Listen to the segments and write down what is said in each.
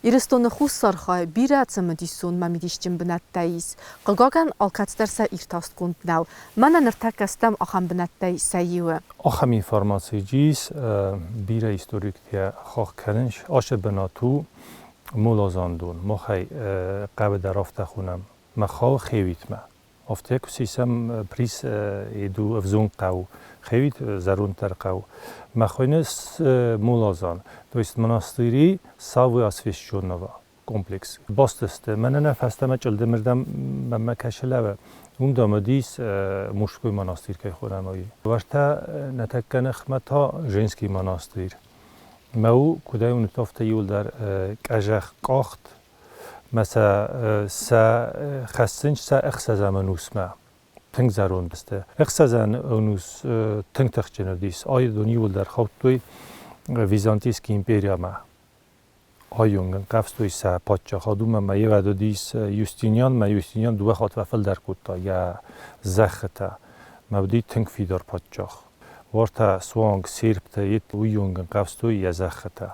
Ирыстоны хуссар хай бирӕ цымыдисон ӕмӕ мидисджын бынӕттӕ ис. Хъыгагӕн, алкӕцыдӕр сӕ иртӕстгонд нӕу. Мӕнӕ ныртӕккӕ стӕм ахӕм бынӕттӕй сӕ иуы. Ахӕм информаци ис, бирӕ историктӕ хахх кӕнынц, ацы бынат у моладзандон. Махӕй хъӕуы дӕр афтӕ хонӕм. Махау Хеуитмӕ. Афтӕ куы сисӕм приз иду ӕвзонг хъӕу, Хеуит зӕронддӕр хъӕу. Мӕ хуыйны моладзан, то есть монастыри Саввы Освященного комплекс. Бастысты. Мӕнӕ нӕ фӕстӕмӕ чъылдымырдӕм мӕнмӕ кӕсы лӕвӕ. Уым дам уыдис мужской монастырь кӕй хонӕм, уый. Уӕртӕ нӕ тӕккӕ ныхмӕ та женский монастырь. Мӕ у, куыдӕй уынут, афтӕ иуылдӕр къӕзӕх къахт мӕ сӕ хӕссынц сӕ ӕхсӕзӕм ӕнусмӕ. Тынг зӕронд сты. Ӕхсӕзӕм ӕнус тынг тыхджын уыдис. Айдон иуылдӕр хаудтой Византийский империямӕ. Айонг ӕнхъӕвзтой сӕ паддзахад, уымӕн ӕмӕ йе уыдис Юстиниан, мӕ Юстиниан дыууӕ хатт фӕфылдӕр кодта йӕ зӕххытӕ. Мӕ уыди тынг фидар паддзах. Уартӕ суанг сербтӕ уыйонг ӕнхъӕвзтой йӕ зӕххытӕ.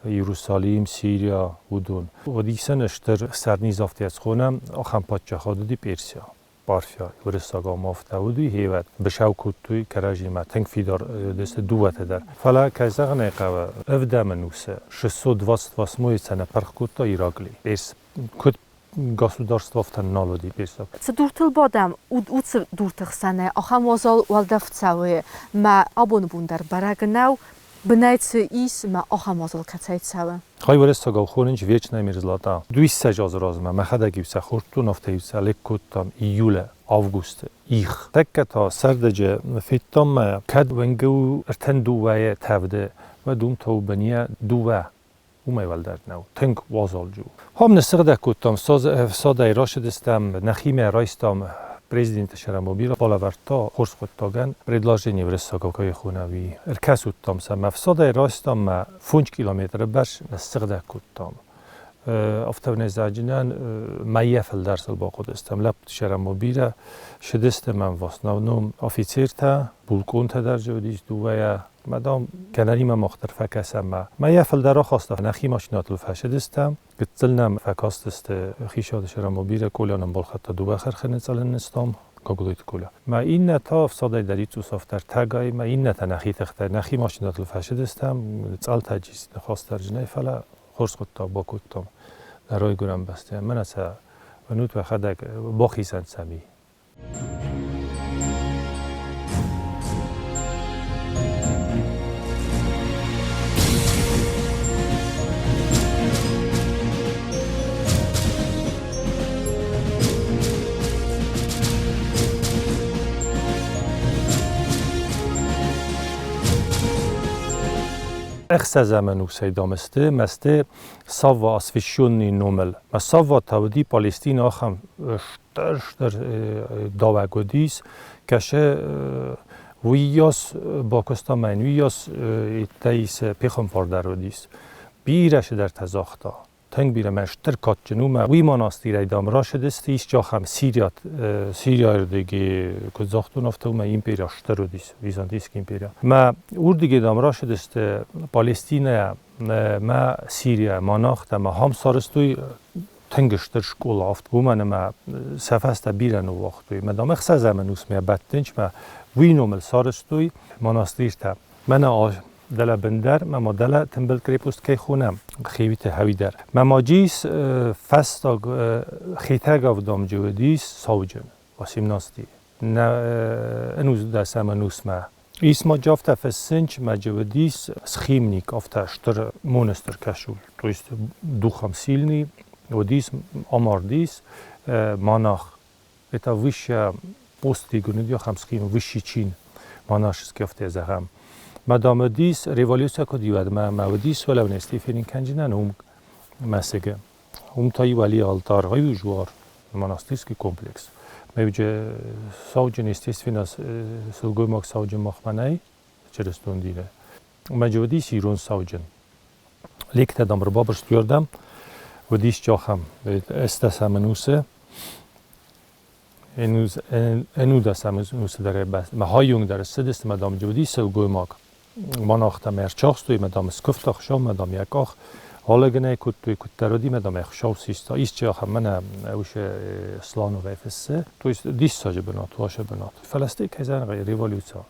Иерусалим, Сирия, уыдон. Уыдисӕн стыр сӕрнизӕфтӕ схонӕм, ахӕм паддзахад уыди Персия. Парфия, уырыссаг афтӕ уыди, хевӕд бысау кодтой кӕрӕдзимӕ тынг фидар уыдысты дыууӕтӕ дӕр. Фӕлӕ, кӕй зӕгъын ӕй хъӕуы, ӕвдӕм ӕнусы 628 цӕнӕ пырх кодта Иракли. Перс куыд государство афтӕ нал уыди персаг. Цы дуртыл бадӕм, уыцы дурты хсӕнӕй ахӕм уазал уӕлдӕф цӕуы, мӕ абоны бон дӕр бӕрӕг нӕу, бынӕй цы ис, мӕ ахӕм уазал кӕцӕй цӕуы. Хай уӕрӕсагау хонынц вечная мерзлота. Дуиссӕдз азы размӕ мӕхӕдӕг-иу сӕ хордтон, афтӕ-иу сӕ лыг кодтам июлы, августы их. Тӕккӕ та сӕрдӕджы федтам мӕ, кӕд уӕнгӕу ӕртӕн дыууӕйы тӕвды, уӕд уым та у бынйӕ дыууӕ. Уымӕй уӕлдӕр нӕу. Тынг уазалджы у. Хом ныссыгъдӕг кодтам, садӕй рацыдыстӕм, нӕхимӕ райстам президенты сӕрӕмобил, балӕвӕрдта хорз хъуыддагӕн предложение уырыссагау кӕй хонӕм, уый. Ӕркӕсудтам сӕм, ӕфсадӕй райстам мӕ фондз километры бӕрц ныссыгъдӕг кодтам. Автовнезаджынӕн мӕйӕ фылдӕр сыл бахъуыдыстӕм. Лӕппуты сӕрӕмобилӕ сыдысты мӕм в основном офицертӕ, булкъонтӕ дӕр дзы уыдис дыууӕйӕ. Мадам, кӕнӕнимӕ мах дӕр фӕкӕсӕм ма. Мӕйӕ фылдӕр ахаста, нӕхи машинӕтыл фӕсыдыстӕм. Гыццыл нӕм фӕкастысты хицауады сӕрӕмобилӕ, Коля нын балхӕдта дыууӕ хӕрхыны цӕлынныстам. Гаглойты Коля. Мӕ иннӕ та ӕфсадӕй дӕр цъус ӕфтӕртӕгӕй, мӕ иннӕтӕ нӕхи тыхтӕй, нӕхи машинӕтыл фӕсыдыстӕм, цъӕлтӕджы ныхас фӕлӕ хорз хъуыддаг бакодтам нӕ райгуырӕн бӕстӕйӕн. Мӕнӕ сӕ уынут уӕхӕдӕг, бахицӕн сӕм и. Ӕхсӕзӕм ӕнусӕй дам сты, ӕмӕ сты Савва освященный номыл. Ӕмӕ Савва та уыди Палестины ахӕм стыр-стыр давӕг уыдис, кӕсы уыйас бакуыста мӕн, уыйас иттӕ пехуымпар дӕр уыдис. Бирӕ цыдӕртӕ загъта. Тынг бирӕ мӕ стыр кадджын у мӕ уый монастырӕй дам рацыдысты ис ахӕм Сириат Сирияйы куыд загътон, афтӕ уымӕ империя стыр уыдис, Византийский империя. Мӕ уырдыгӕй дам рацыдысты Палестинӕйӕ мӕ Сирия монахтӕ мӕ хам сарӕзтой тынг стыр скъола, афтӕ уымӕн ӕмӕ сӕ фӕстӕ бирӕ ныууагътой. Мӕ дам ӕхсӕзӕм ӕнусмӕ бӕттынч мӕ уый номыл сарӕзтой монастыртӕ. Мӕнӕ дӕлӕ бындӕр, мӕ ма дӕлӕ тымбыл крепость кӕй хонӕм, Хевиты хӕуи дӕр. Мӕ ма джис фӕстаг хетӕгавдамджы уыдис сауджын, восемнадцатый ӕнусдӕсӕм ӕнусмӕ. Ис ма джафтӕ фыссынч, мӕ джы уыдис схимник, афтӕ стыр монастыр кӕсул, то есть духом сильный, уыдис, амардис монах. Это высшая постигуны ахӕм схема, высший чин, монашеский афтӕ зӕгъӕм. Мадам уыдис, революция куыд иуӕд, мӕ уыдис уӕлӕвнӕй Стефанин кӕнджынӕн уым мӕсыгы. Уым та иу али алтар, аю жуар, монастырский комплекс. Мӕ сауджын, естественно, сылгоймаг сауджын махмӕ нӕй, чырыстон дины. Мӕ уыдис ирон сауджын. Лектӕ дам ӕрбабырст уырдӕм, уыдис ахӕм ӕстдӕсӕм ӕнусы, ӕнудӕсӕм ӕнусы дӕр мӕ хайонг дӕр ссыдысты, мӕ дам уыдис сылгоймаг. Монахтӕ мӕ ӕрцахстой, мӕ дам скуывта Хуыцаумӕ, дам йӕ къах. Алагынӕй кодтой, куыддӕр уыди, мӕ дам ӕхсӕв систа. Исчи ахӕм мӕнӕ уышы Слановӕй фыссы. То есть диссаджы бынат, уашы бынат. Фӕлӕ стӕй кӕй зӕгъын революция.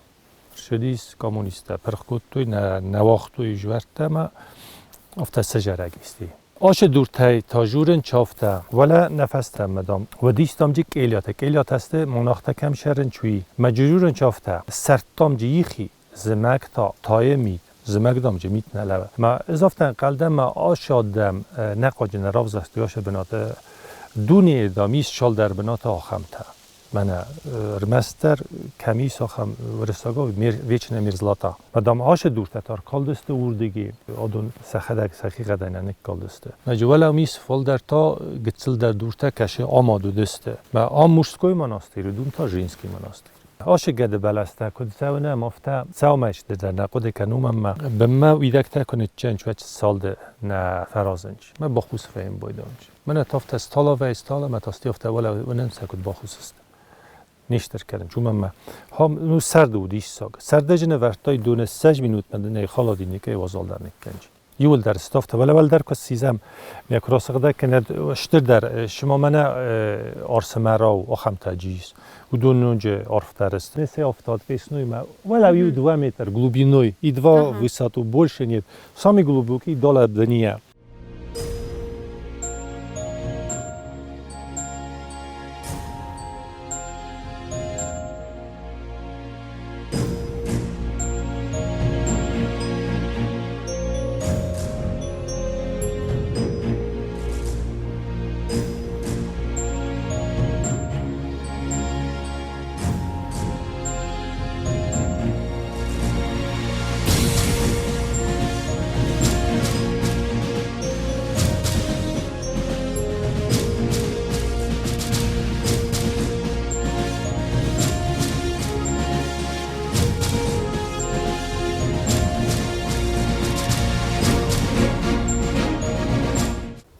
Ссыдис коммунисттӕ, пырх кодтой, нӕ уагътой зуӕрттӕ ӕмӕ афтӕ сӕзӕрӕг исти. Ашы дуртӕй та журын чафтӕ, уӕлӕ нӕ фӕстӕмӕ, дам, уыдис, дам, джи къелиатӕ. Къелиатӕ сты, монахтӕ кӕм сӕрын чуи. Мӕ джурын чафтӕ, сӕрдтам джи ихи, зымӕг та тайы мит. Зымӕг, дам, джи мит нӕ лӕвӕ. Мӕ ӕз афтӕ ӕнхъӕл дӕн, мӕ ашы адӕм нӕ хъуаджы нӕ равзӕрстой ашы бынаты. Дунейы, дам, ис цалдӕр бынаты ахӕмтӕ. Мӕнӕ ӕрмӕстдӕр кӕм ис ахӕм уырыссагау вечная мерзлота. Мадам ашы дуртӕ та ркалдысты уырдыги, адон сӕхӕдӕг сӕхигъӕдӕй нӕ ныккалдысты. Мӕ уӕлӕм ис фылдӕр та гыццылдӕр дуртӕ кӕсы амад уыдысты. Мӕ ам мужской монастырь, уыдон та женский монастырь. Ашы гӕды бӕлӕстӕ куыд цӕуынӕм, афтӕ цӕумӕ сты дӕр нӕ хъуыды кӕнум ӕмӕ бынмӕ уидӕгтӕ куы ныччӕнч, уӕд цалды нӕ фӕразынч. Мӕ бахус фӕйын бойдонч. Мӕнӕ тафтӕ сталавӕй стала, мӕ та стёфтӕ уӕлӕ уынынцӕ куыд бахусысты. Не стыр кӕнын, уымӕн мӕ хам ну сӕрды у диссаг. Сӕрдӕджы нывӕрдтай доны 20 минутмӕ дын ӕй холодильникӕй уазалдӕр ныккӕнч. Иуылдӕр стафтӕ, уӕлӕ уӕлдӕр куы сизӕм, ме куы расыгъдӕг кӕнӕд стырдӕр, шыма мӕнӕ арсымӕрау ахӕмтӕ джис. Уыдон ноджы арфдӕр сты. Се афтад весной мӕ уӕлӕ иу 2 метр глубиной и два высоту больше нет. Самый глубокий доля дня.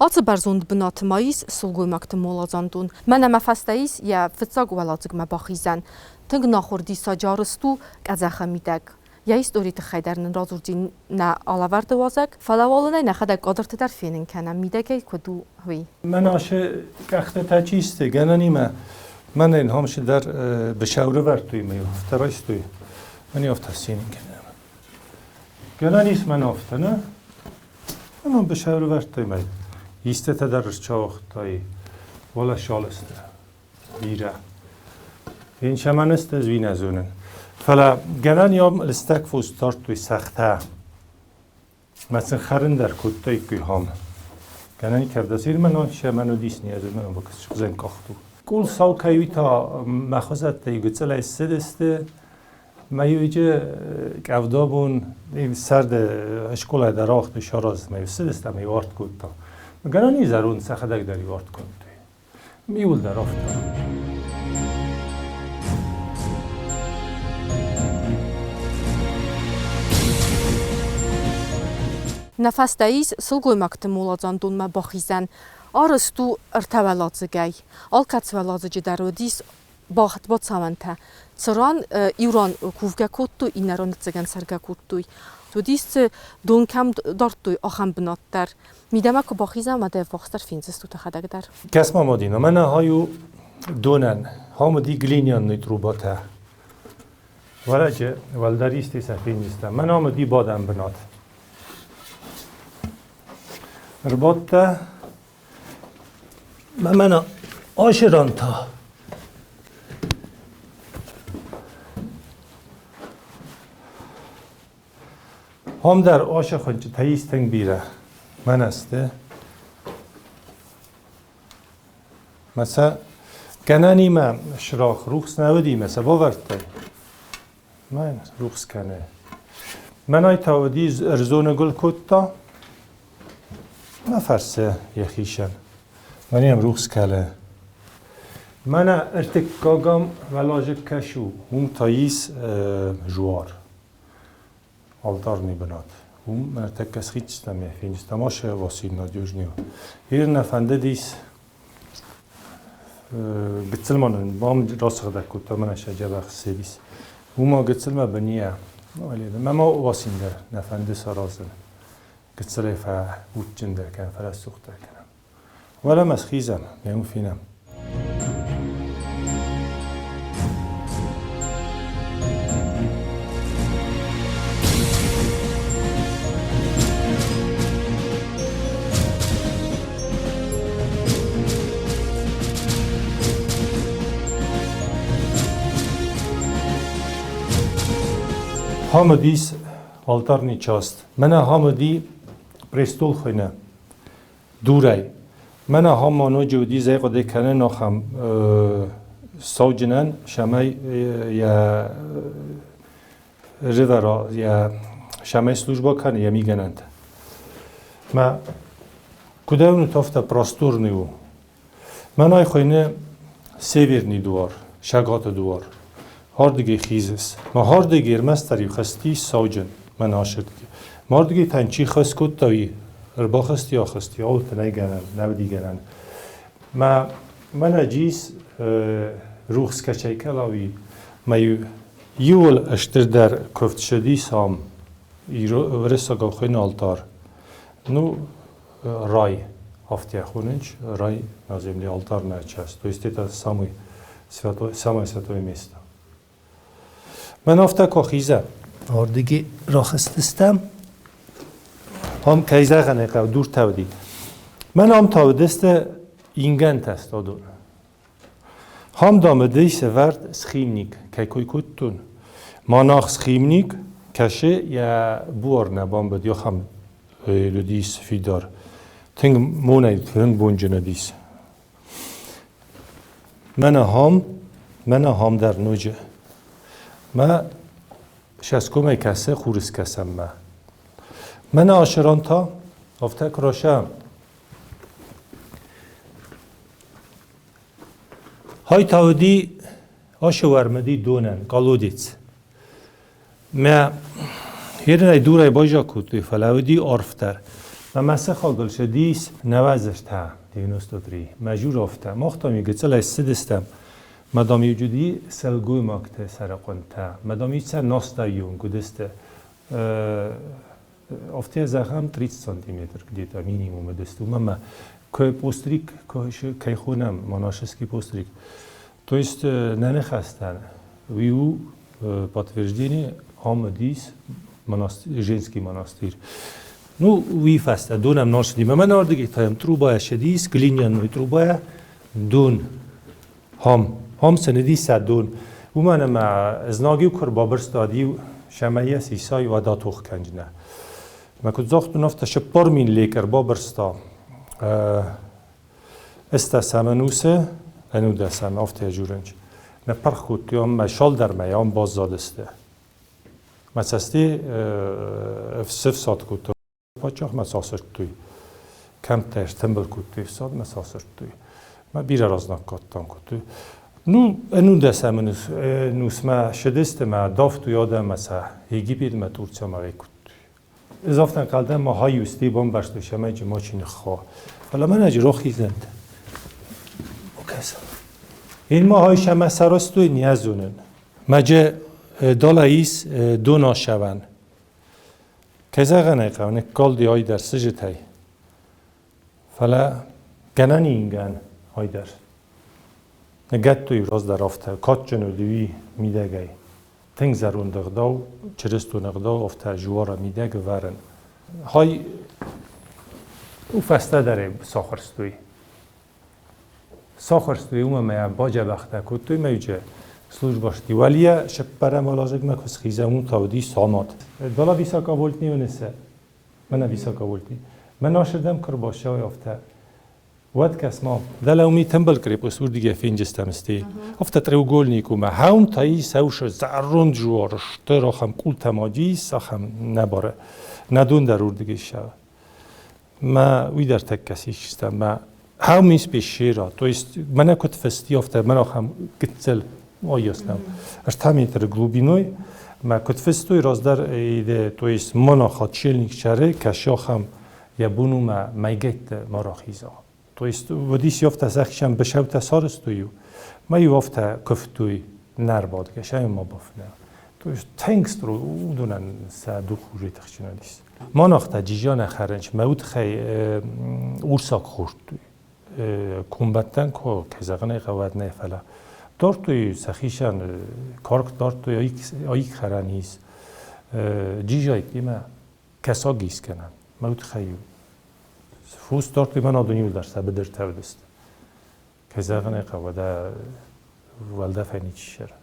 Ацы бӕрзонд бынаты ма ис сылгоймӕгты моладзандон. Мӕнӕ мӕ фӕстӕ ис йӕ фыццаг уӕладзыгмӕ бахизӕн. Тынг нахуыр диссаджы арызт у къӕдзӕхы мидӕг. Йӕ историйы тыххӕй дӕр нын радзурди нӕ алӕвӕрды уазӕг, фӕлӕ уал ын ӕй нӕхӕдӕг кадрты дӕр фенын кӕнӕм, мидӕгӕй куыд у, уый. Мӕн ашы къӕхтӕ та чи сты, гӕнӕнимӕ мӕнӕн хомсы дӕр бысӕурывӕрдтой мӕ афтӕ райстой. Мӕн афтӕ сенын кӕнӕм. Гӕнӕн ис мӕн афтӕ, нӕ? Мӕн бысӕурывӕрдтой мӕ. Истытӕ дӕр рчауагътай, уӕлӕ шалысты. Бирӕ. Венчаманысты ӕз уый нӕ зонын. Фӕлӕ гӕнӕн йӕм лыстӕг фос дардтой сӕгътӕ. Мӕ сын хӕрын дӕр кодтаиккой хам. Гӕнӕн кӕрдӕсир мӕнӕн сӕ мӕн уыдис не ӕз мӕн бакӕсдзӕн къахту. Къул сау кӕй та мӕ хуызӕттӕй гыццылӕй ссыдысты. Мӕ иуджы къӕвдабон сӕрды скъолайы дӕр ауагътой саразы мӕ ссыдысты ӕмӕ иу арт кодта. Гӕнӕн и зӕронд сӕхӕдӕг дӕр иу арт кодтой. Иуылдӕр афтӕ. Нӕ фӕстӕ ис сылгоймӕгты моладзандонмӕ бахизӕн. Арӕзт у ӕртӕуӕладзыгӕй. Алкӕцы уӕладзыджы дӕр уыдис бацӕуӕнтӕ. Цыран иу ран кувгӕ кодтой, иннӕ ран ӕцӕгӕн цӕргӕ кодтой. Уыдис дзы, дон кӕм дардтой, ахӕм бынат дӕр. Мидӕмӕ куы бахизӕм, уӕд ӕввахсдӕр фендзыстут дӕхӕдӕг дӕр. Кӕс-ма, Мадина, мӕнӕ хай у донӕн. Хам уыди глиняный трубатӕ. Уӕлӕджы уӕлдӕр исти сӕ фендзыстӕм. Мӕн ам уыди бадӕн бынат. Ӕрбадтӕ мӕ мӕнӕ ашыран та. Ам дӕр ашы хуынчъытӕ ис тынг бирӕ. Мӕнӕ сты. Мӕ сӕ гӕнӕнимӕ срах рухс нӕ уыди, мӕ сӕ бавӕрдтай. Мӕн рухс кӕны. Мӕнӕй та уыди ӕрзоныгуыл кодта. Мӕ фӕрсы йӕхицӕн. Мӕнӕ йӕм рухс кӕлы. Мӕнӕ ӕртыккӕгӕм уӕлазыг кӕс у, уым та ис жуар. Алтарный бынат. Уым ӕртӕккӕ схиццтӕм йӕ фенстӕм ашы Василь надежный. Ир нӕ фӕндыдис гыццыл ма нын бам расыгъдӕг кодта мӕнӕ сӕ дзӕбӕх ссыдис. Уымӕ гыццылмӕ бынийӕ. Мӕ ма Васин дӕр нӕ фӕнды саразын. Гыццылӕй фӕудджындӕр кӕнӕм, фӕрӕсугъддӕр кӕнӕм. Уӕлӕмӕ схизӕм, ме фенӕм. Хамыдис алтарный част. Мӕнӕ хамыди престол хуыйны. Дурӕй. Мӕнӕ ахӕм ма ноджы уыди, зӕй хъуыды кӕнын ахӕм сауджынӕн, цӕмӕй йӕ рывӕра, йӕ цӕмӕй службӕ кӕны йӕ мигӕнӕнтӕ. Мӕ куыд ӕвнут, афтӕ просторный у. Мӕнӕй хуыйны Северный дуар, Сӕгаты дуар. Ардыгӕй хизыс. Мӕ ардыгӕй ӕрмӕстдӕр иу хӕсти сауджын, мӕн ашырдыгӕй. Мӕ ардыгӕй та чи хӕс кодта, уый ӕрбахызти, ахызти, ауылты нӕй гӕнӕн, нӕ уыди гӕнӕн. Мӕ мӕнӕ джис рухс кӕцӕй кӕла, уый мӕ иуыл стырдӕр куывд ссыдис ам, уырыссагау хуыйны алтар. Ну, рай афтӕ хонынч, рай на земле, алтарная часть. То есть это самый святой, самое святое место. Мӕн афтӕ куы хиза. Ардыги рахызтыстӕм. Ам кӕй зӕгъӕн ӕй хъӕуы, дуртӕ уыди. Мӕн ам та уыдысты ингӕнтӕ стадон. Хам дам уыдис ӕвӕрд схимник, кӕй кой кодтон. Монах схимник кӕсы йӕ буар нӕ бамбыд, йохам уыдис фидар. Тынг монӕй тынг бонджын уыдис. Мӕнӕ хам, мӕнӕ хам дӕр ноджы. Мӕ сӕскомӕй кӕсы хурыскӕсӕнмӕ. Мӕнӕ ашыран та афтӕ куы рашӕм. Хай та уыди ашывӕрмыди донӕн, колодец. Мӕ ерынӕй дурӕй байзаг кодтой, фӕлӕ уыди арфдӕр. Мӕ мӕ сыхагыл сыдис нӕуӕдзӕстӕ, 93. Мӕ журавтӕ, мах там иу гыццылӕй ссыдыстӕм. Мӕ дам иу уыди сӕлгоймӕгты сӕрыхъуынтӕ. Мӕ дам иу сӕ ностӕ иу уыдысты. Афтӕ зӕгъӕм, 30 сантиметр где-то минимум уыдысты. Уымӕн ӕмӕ куы постриг кӕй хонӕм, монашеский постриг, то есть нӕ ныхӕстӕн уый у подтверждение ам уыдис женский монастырь. Ну, уый фӕстӕ донӕм нал цыди. Мӕ ардыгӕй та трубая ссыдис, глиняной трубая, дон. Хам, хам сын уыдис сӕ дон. Уымӕн ӕмӕ знаг-иу куы ӕрбабырста, иу сӕмӕ сисай уӕд атох кӕнджынӕ. Мӕ куыд загътон, афтӕ 4000 лек ӕрбабырста ӕстӕсӕм ӕнусы, ӕнудӕсӕм афтӕ дзурынч. Нӕ пырх кодтой ам мӕ цалдӕр мӕй ам баззадысты. Мӕ цӕсти сыфсад кодтой. Паддзахмӕ сасырдтой. Кӕмттӕ стымбыл кодтой ӕфсадмӕ сасырдтой. Мӕ бирӕ разнаггадтам кодтой. Ну, ӕнудӕсӕм ӕнусмӕ ссыдысты мӕ давтой адӕммӕ сӕ Египетмӕ, Турциямӕ кодтой. Ӕз афтӕ ӕнхъӕл дӕн, ма хайусти бамбӕрстой, цӕмӕй джы мачи ныхха. Фӕлӕ мӕнӕ джы рохизӕнтӕ. Окӕса. Ин ма хай сӕмӕ сарӕзтой не зонын. Мӕ джы дала ис донашӕвӕн. Кӕй зӕгъӕн ӕй хъӕуы, ныккалди ай дӕр сыджытӕй. Фӕлӕ гӕнӕн ингӕн ай дӕр. Ныгӕдтой раздӕр афтӕ, кадджын уыди уый мидӕгӕй. Тынг зӕронд ӕгъдау, чырыстон ӕгъдау афтӕ жуара мидӕг ӕвӕрын. Хай у фӕстӕдӕр сахуырстой. Сахуырстой уымӕ ӕмӕ баджабӕхтӕ кодтой мӕйджы службасти. Уӕлийӕ сыппӕрӕм уӕладзыгмӕ куы схизӕм, уым та уыди самад. Дала високовольтный вынесе. Мӕнӕ високовольтный. Мӕн ашырдӕм куы рбассӕуой афтӕ. Уӕд кӕс-ма, дӕлӕ уым тымбыл крепость уырдыгӕй фенджыстӕм сте. Афтӕ треугольник у мӕ хӕум та ис ӕвшы зӕронд жуар стыр ахӕм къултӕ ма ис, ахӕм нӕ бары. Нӕ дон дӕр уырдыгӕй ссӕуы. Мӕ уый дӕр тӕккӕ систӕм мӕ хӕум ис пещера, то есть мӕнӕ куыд фысти, афтӕ мӕн ахӕм гыццыл ойоснӕу. 3 метры глубиной мӕ куыд фыстой раздӕр, то есть монах отшельник чары, кӕсы ахӕм йӕ бон у мӕ мӕйгӕйтты ма рахиза. То есть уыдис афтӕ сӕхицӕн бысӕутӕ сарӕзтой-иу, мӕ-иу афтӕ куывтой нӕ ӕрбадгӕ, сӕ ма бафынӕй. Тынг стыр уыдонӕн сӕ дух уже тыхджын уыдис. Монахтӕ джиджа нӕ хӕрынч, мӕ уыдхӕй урсаг хордтой. Комбӕттӕн ко, кӕй зӕгъын ӕй хъӕуы, нӕ фӕлӕ. Дардтой сӕхицӕн карк дардтой, аик хӕрӕн ис. Джиджайкимӕ кӕсаг искӕнӕн. Мӕ уыдхӕй фус дардтой, мӕн адон иуылдӕр сӕ быдыртӕ уыдысты. Кӕй зӕгъын ӕй хъӕуы, дӕ уӕлдӕфӕй ничи ссары.